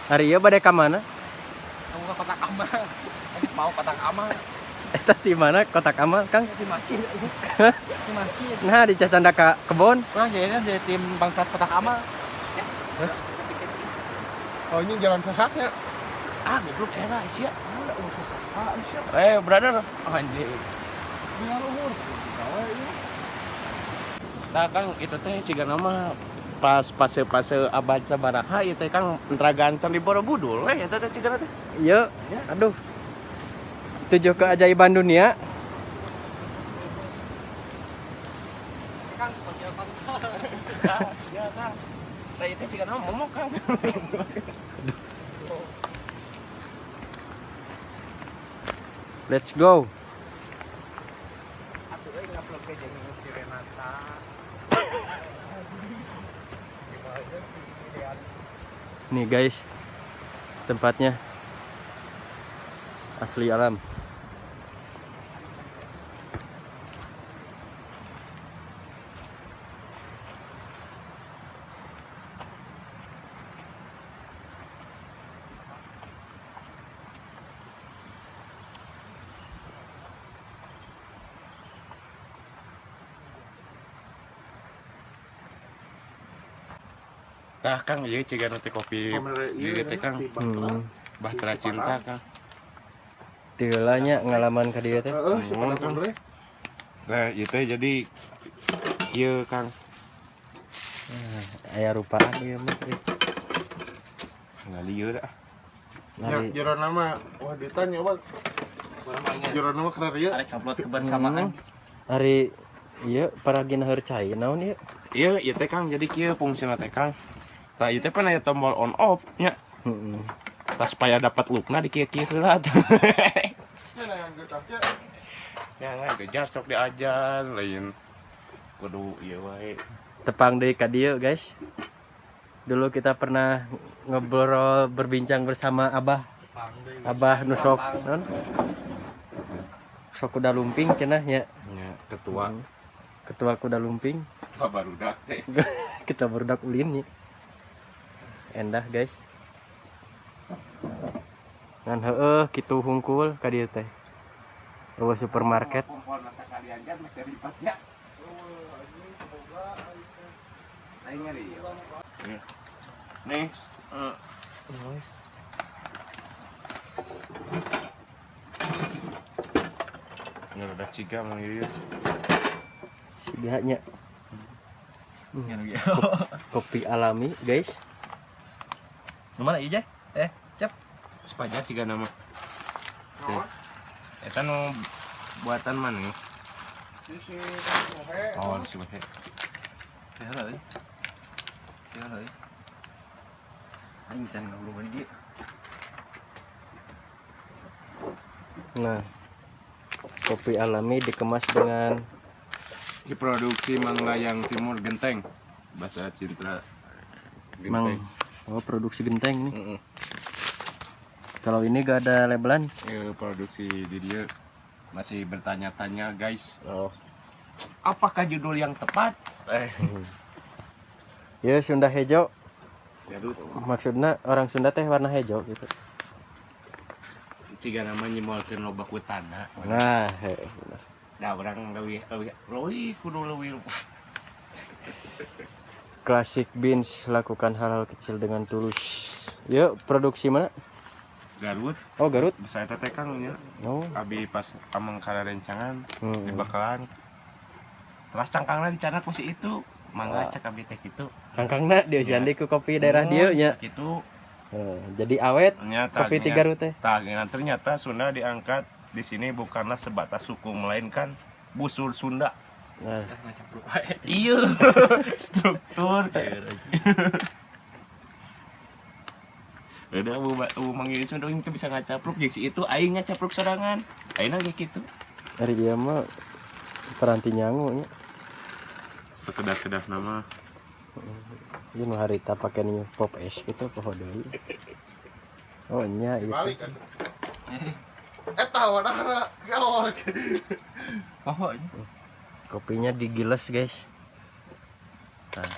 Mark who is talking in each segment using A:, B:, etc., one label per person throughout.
A: Hari ieu bade ka mana?
B: Kamu ke kotak amal. Mau kotak amal.
A: Eta di mana kotak amal, Kang?
B: Di masjid. Di masjid.
A: Nah, dicacanda ka kebon.
B: Kurang jadinya jadi tim bangsat kotak amal.
C: Oh, ini jalan sesatnya.
B: Ah, goblok era sia.
C: Ah, siap.
B: Eh, brother. Oh, anjing.
C: Biar umur. Gawe ini.
D: Nah, Kang, itu teh ciga nama pas fase-fase abad sabaraha ieu teh Kang entragan Candi Borobudur we eta teh ciga teh.
A: Iya. Aduh. Tujuh keajaiban dunia.
B: Kang, sosial kontrol.
D: Ya, Kang. Saya teh ciga nama momok, Kang.
A: Let's go.
B: Atuh euy ngupload ke jeung si Renata.
A: Nih guys, tempatnya asli alam.
D: Nah, Kang, ieu ciga teh kopi di teh Kang. Bahtera cinta, Kang.
A: Teu nya ngalaman ka dieu teh.
C: Heeh, si pada kondre.
D: Nah, ieu teh jadi ieu Kang.
A: Aya rupaan ieu mah euy.
D: Nggak lieur ah.
C: Ya,
A: Lari.
C: jero nama. Wah, ditanya, Bang. Jero nama keur ieu.
B: Arek upload kebersamaan.
A: Ari ieu paragina heur cai naon ieu?
D: Ieu ieu teh Kang, jadi kieu fungsina teh Kang. Tah ieu teh pan aya tombol on off nya.
A: Heeh.
D: Tah supaya dapat lookna di kieu-kieu heula.
C: Ya, yang getahnya.
D: Ya nggak kejar sok diajar lain kudu ieu wae.
A: Tepang deui ka dieu guys. Dulu kita pernah ngobrol berbincang bersama Abah. Abah nu sok naon? Sok kuda lumping cenah nya.
D: Nya ketua
A: Ketua kuda lumping.
D: ketua barudak teh.
A: Kita barudak ulin nya. Endah guys. Ngan heueuh kitu hungkul ka dieu teh. Eueuh supermarket.
D: Kompor masa kalian kan masih ribetnya. Lain ngeri. Nih, Ini udah ciga mau ieu.
A: Siga nya. Kopi alami guys.
B: Mana ieu, Jeh? Eh, Cep.
D: Sepajar ciga nama. Tuh. Eta nu buatan mana nih?
C: Si si Kohe.
D: Oh, di sini.
B: Ya euy. Ya euy. Aing can ngobrol di.
A: Nah, kopi alami dikemas dengan
D: Diproduksi Manglayang Timur Genteng. Bahasa Cintra
A: Mang
D: Genteng.
A: oh produksi genteng nih.
D: Heeh.
A: Kalau ini gak ada labelan.
D: Produksi di dia masih bertanya-tanya guys.
A: Oh.
D: Apakah judul yang tepat?
A: Ya Sunda hejo.
D: Garut.
A: Maksudnya orang Sunda teh warna hejo gitu.
D: Ciga nama nyimolkeun loba kutana.
A: Nah, bener.
D: Nah, orang leuwih leuwih leuwih kudu leuwih.
A: Classic Beans lakukan hal-hal kecil dengan tulus. Yuk, produksi mana?
D: Garut.
A: Oh, Garut.
D: Bisa eta teh Kang nya.
A: Oh.
D: Abi pas ameng kana rencangan dibekalan. Terus cangkangna dicana ku si itu. Mangga cek abi teh kitu.
A: Cangkangna dieusian deui ku kopi daerah dieu nya.
D: Kitu.
A: Jadi awet
D: Ternyata
A: kopi ti Garut teh.
D: Tah, ternyata Sunda diangkat di sini bukanlah sebatas suku melainkan busur Sunda.
A: Nah,
D: Iya, struktur. Udah, bu manggil Sunda itu bisa ngacapruk, jadi si itu aing ngacapruk sorangan. Aing ge kitu.
A: ari ieu mah peranti nyangu nya.
D: Sekedar-kedar nama.
A: Ieu nu harita pake new pop es gitu poho deui. Oh nya ieu.
C: Balik kan. Eta wadahna galor.
B: Poho ini.
A: Kopinya digiles, guys. Nah,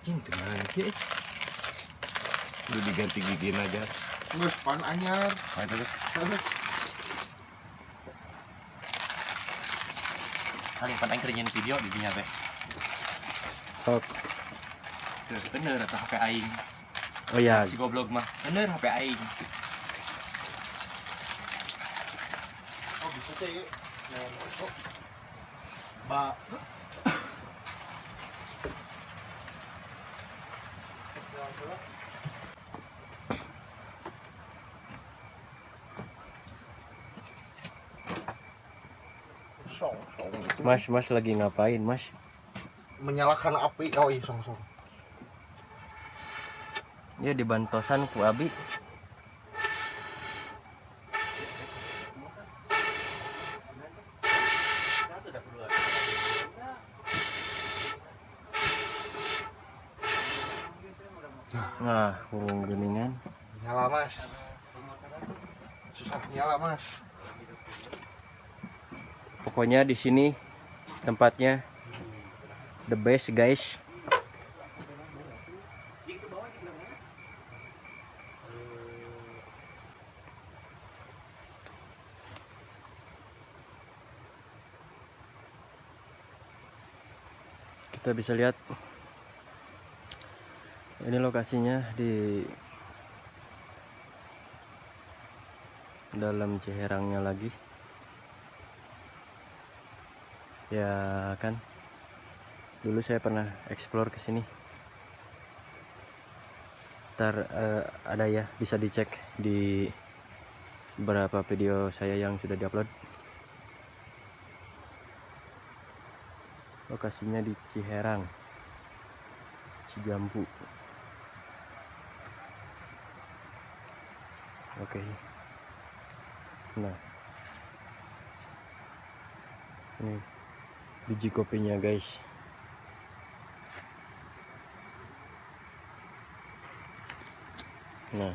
B: Cing teu ngaran kieu.
D: Udah diganti gigi aja.
C: Geus pan anyar.
D: Nah, itu tuh.
B: Paling penting kerjain video di dinya teh.
A: Sok.
B: Tuh, bener atau HP aing.
A: Oh ya,
B: Si goblok mah. Bener HP aing.
C: Oh bisa teh ieu. Nah, oh. Ba. Song, song itu.
A: Mas, Mas lagi ngapain, Mas?
C: Menyalakan api. Oh iya, song, song.
A: Ya dibantosan ku Abi. Nah, hurung geningan.
C: Nyala, Mas. Susah nyala, Mas.
A: Pokoknya di sini tempatnya the best, guys. Kita bisa lihat ini lokasinya di dalam Ciherangnya lagi. Ya kan, dulu saya pernah explore ke sini. Ntar ada ya, bisa dicek di beberapa video saya yang sudah diupload. Lokasinya di Ciherang, Cijambu. Oke. Nah, ini biji kopinya, guys. Nah,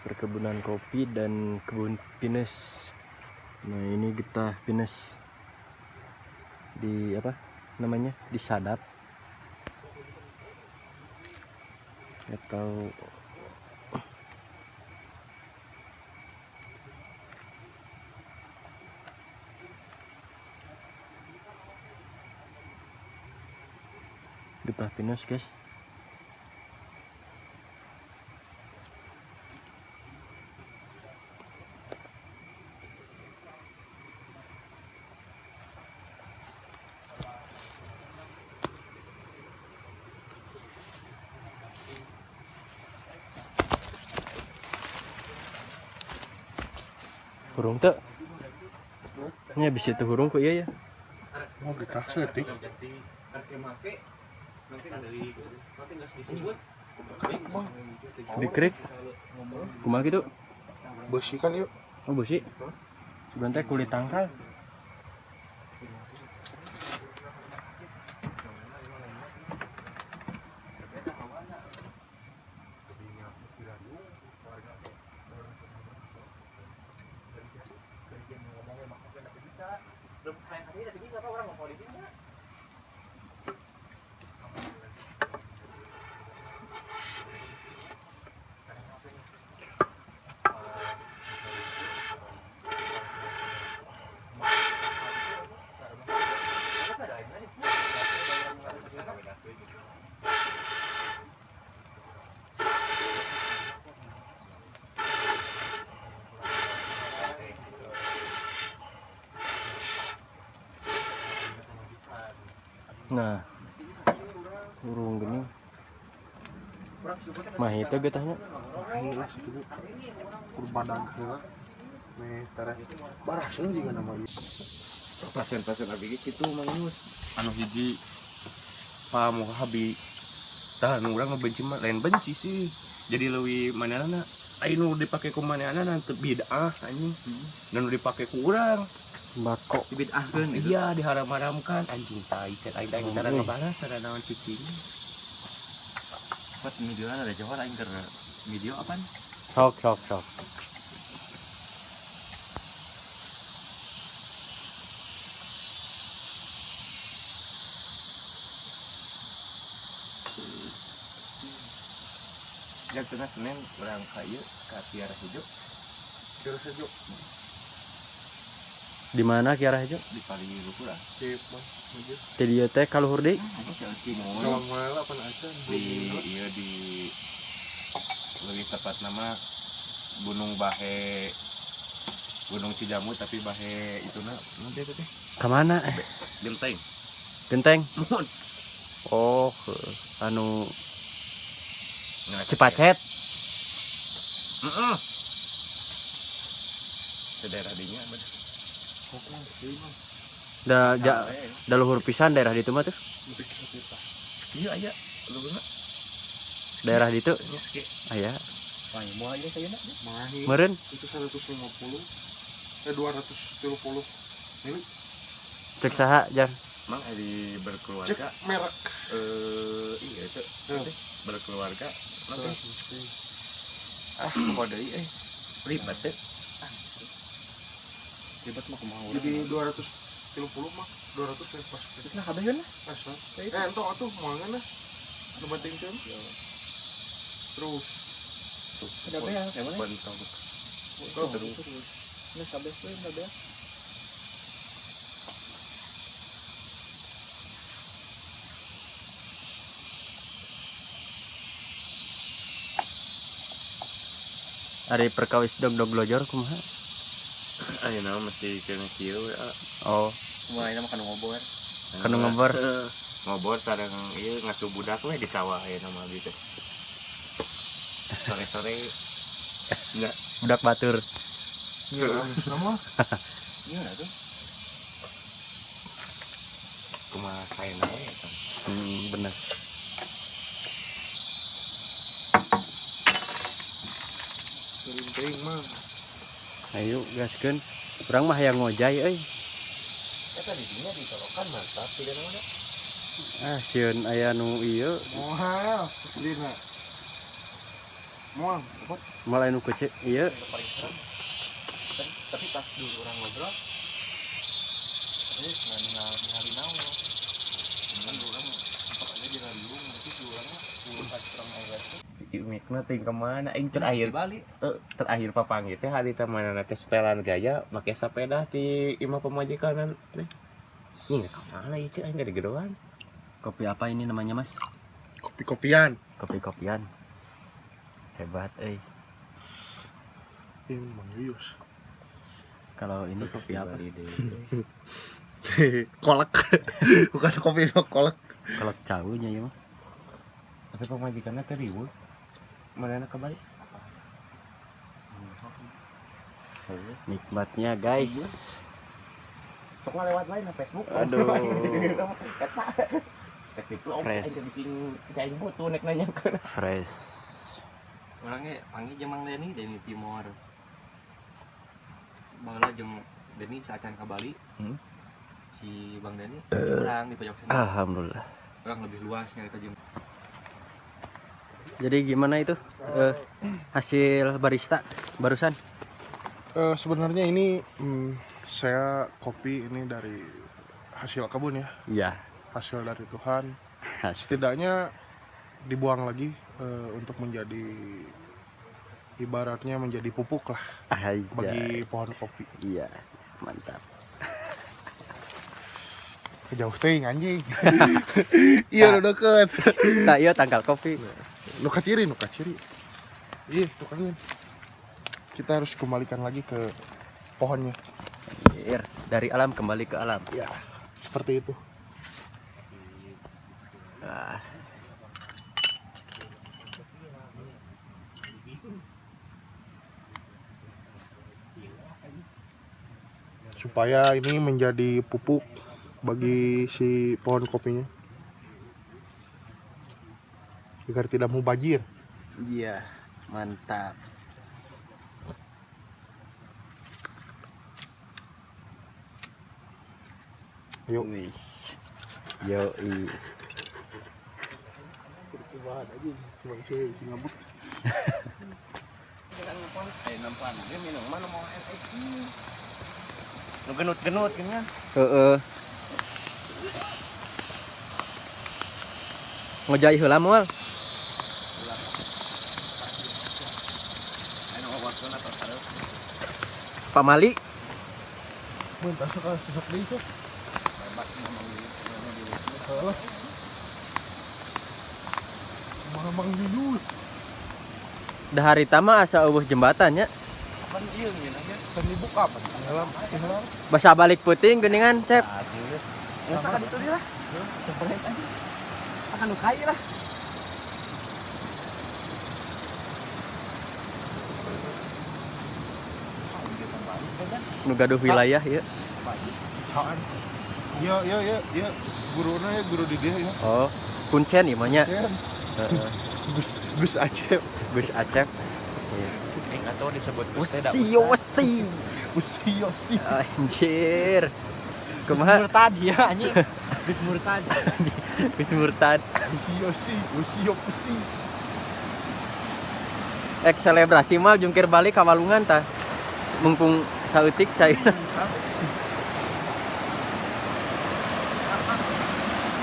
A: perkebunan kopi dan kebun pinus. Nah, ini getah pinus di apa namanya, disadap atau getah pinus, guys. Hurung tuh. Ini habis itu hurung kok iya ya.
C: Mau getah setik.
A: Dikrik. Kumaha gitu?
C: Besi kan yuk.
A: Oh, besi. Sebentar kulit tangkal. Nah, burung gini. Mah itu getahnya.
C: Lah sakitu. Kurbadan heula. Meh tereh. Baraseng juga nama ieu.
D: Pasien-pasien abi ge kitu Mang Yus. Anu hiji pamuka habi. Tah nu urang benci mah lain benci sih. Jadi leuwih manehna ai nu dipake ku manehna teu bid'ah anjing. Dan nu dipake ku urang.
A: Bako.
B: Dibid'ahkeun gitu.
D: Iya diharam-haramkan anjing tai cek aing aing tara
A: Oke.
D: ngebalas tara naon cicing.
B: Buat video ada jauh aing keur video apaan?
A: Sok sok sok.
D: Kan Senin Senin urang ka ieu ka Kiara Hejo.
C: Kira saja.
A: Di mana Kiara Hejo?
D: Di paling luhur ah.
C: Sip, Mang. Aja.
A: Di dieu teh ka luhur deui.
B: Anjing si Oki
C: Kalau mau apa aja.
D: Di iya di lebih tepat nama Gunung Bahe, Gunung Cijamu, tapi Bahe itu na nanti itu teh
A: Ka mana?
D: Genteng.
A: Genteng. Oh, anu
D: Nah,
A: Cipacet.
D: Heeh. Ke daerah dinya bener.
C: Sok, Mang. Deui, Mang.
A: Da ja, da luhur pisan daerah ditu mah tuh.
C: Lebih ke kita.
D: Iya aya luhurna.
A: Daerah ditu
D: Nya seki.
A: aya.
B: Wah, moal ieu saya na.
C: Mahi.
A: Meureun
C: Itu 150 230 mili.
A: Cek saha, Jan?
D: Mang ari
C: Cek
D: berkeluarga
C: merek.
D: Iya itu
C: Eh.
D: berkeluarga nanti ah kok deui ribet teh.
B: Ribet mah kumaha urang.
C: Jadi 230 mah 200 ya pas.
B: Terus nah kabeh nah.
C: Pas lah. Entok atuh moal nah. Nu penting teh. Terus
B: Udah beak ya mana?
D: Bentong.
B: Terus. Nah kabeh we udah beak.
A: Ari perkawis dog-dog lojor kumaha?
D: Ayeuna masih kena kieu we ah.
A: Oh,
B: Kumaha ayeuna mah kanu ngobor.
A: Kanu ngobor.
D: Ngobor sareng ieu ngasuh budak we di sawah ayeuna mah gitu. Sore-sore enggak
A: budak batur.
C: Iya, sama.
B: Iya tuh.
D: Kumaha saena we eta.
A: Bener.
C: Teuing mah.
A: Ayo gaskeun. Urang mah hayang ngojay euy.
D: Eta di dinya ditolokan mantap tidak namanya.
A: Ah, sieun aya nu ieu,
C: Moal, aslinya. Moal, apa?
A: malah nu kece ieu.
B: Paling serem. Tapi pas dulu orang ngobrol, ini nggak ningali naon. Kan dulu orang sempat aja di radium, nanti dulu orang mah pas orang ngobrol.
D: Si Imekna ting kemana aing terakhir
B: Di Bali.
D: Terakhir papanggih teh hari teh manana teh setelan gaya make sepeda ti imah pamajikan teh. Ini kemana ieu ceu aing gede-gedean.
A: Kopi apa ini namanya, Mas?
C: Kopi-kopian.
A: Kopi-kopian. Hebat euy.
C: Ini Mang Yuyus.
A: Kalau ini kopi apa?
C: Kolak. Bukan kopi, kolak.
A: Kalau caunya ya mah.
D: Tapi pamajikanna teh riweuh. Manana ke Bali?
A: Nikmatnya, guys.
D: Sok lewat lain na Facebook.
A: Aduh.
D: Eta. Rek diplok
A: Fresh.
D: aing teh bising aing butuh nek nanyakeun.
A: Fresh.
B: Orangnya panggil jeung Mang Deni, Deni Timor. Baheula jeung Deni saacan ka Bali. Si Bang Deni urang di pojok sana.
A: Alhamdulillah.
B: Urang lebih luas nyarita jeung
A: Jadi gimana itu hasil barista barusan?
C: Sebenarnya ini saya kopi ini dari hasil kebun ya,
A: Iya.
C: hasil dari Tuhan. Setidaknya dibuang lagi untuk menjadi ibaratnya menjadi pupuk lah bagi pohon kopi.
A: Iya, mantap.
C: Jauh teuing anjing. Iya udah deket.
A: Nah, iya tangkal kopi.
C: Nu kaciri, nu kaciri. Iya, tukangnya. Kita harus kembalikan lagi ke pohonnya.
A: Anjir, dari alam kembali ke alam.
C: Ya, seperti itu.
A: Ah.
C: Supaya ini menjadi pupuk bagi si pohon kopinya. Agar tidak mubajir.
A: Iya, mantap.
C: Yuk.
A: Wis. Yoi.
C: Kumaha aja cuma si si ngabut.
D: Ayo nempan dia minum mana mau air Nu genut-genut gini kan.
A: Heeh. Ngojay heula moal.
D: Ayo wawasan atau hareup.
A: Pamali.
C: Mun asa ka sesek deui teh.
D: Bebas ngomong di
C: Heeh. Kumaha Mang Yuyus?
A: Da harita mah asa eueuh jembatan nya.
B: Kan ieu ngeunah nya.
C: Can dibuka apa? Tinggalan, tinggalan.
A: Basa balik peuting geuningan, Cep.
D: Nah, geus.
B: Geus ka ditu lah. Cepet aja. Akan nu kai lah.
A: Nu gaduh wilayah ieu.
C: Saan? Iya, iya, iya, iya. Guruna ya guru di dia ya.
A: Oh, kuncen ieu mah nya.
C: Cen.
A: Heeh.
C: Gus Gus Acep.
A: Gus Acep. Iya.
D: Eh enggak tahu disebut Gus teh da
A: Wesi wesi.
C: Usi Yosi.
A: Anjir. Kumaha?
B: Murtad ya anjing. Gus murtad.
A: Gus murtad.
C: Usi Yosi, Usi Yosi.
A: Ek selebrasi mah jungkir balik ka walungan tah. Mumpung saeutik cairna.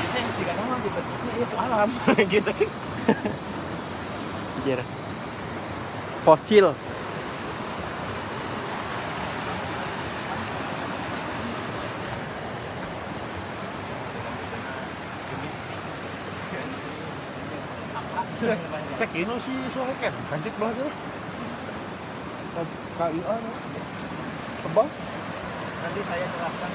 B: Itu yang sih mah dibentuknya itu alam gitu.
A: Anjir. Fosil.
C: Cek, cek ini si Soheken, kancik belah dia. KIA no. Tebal.
B: Nanti saya jelaskan.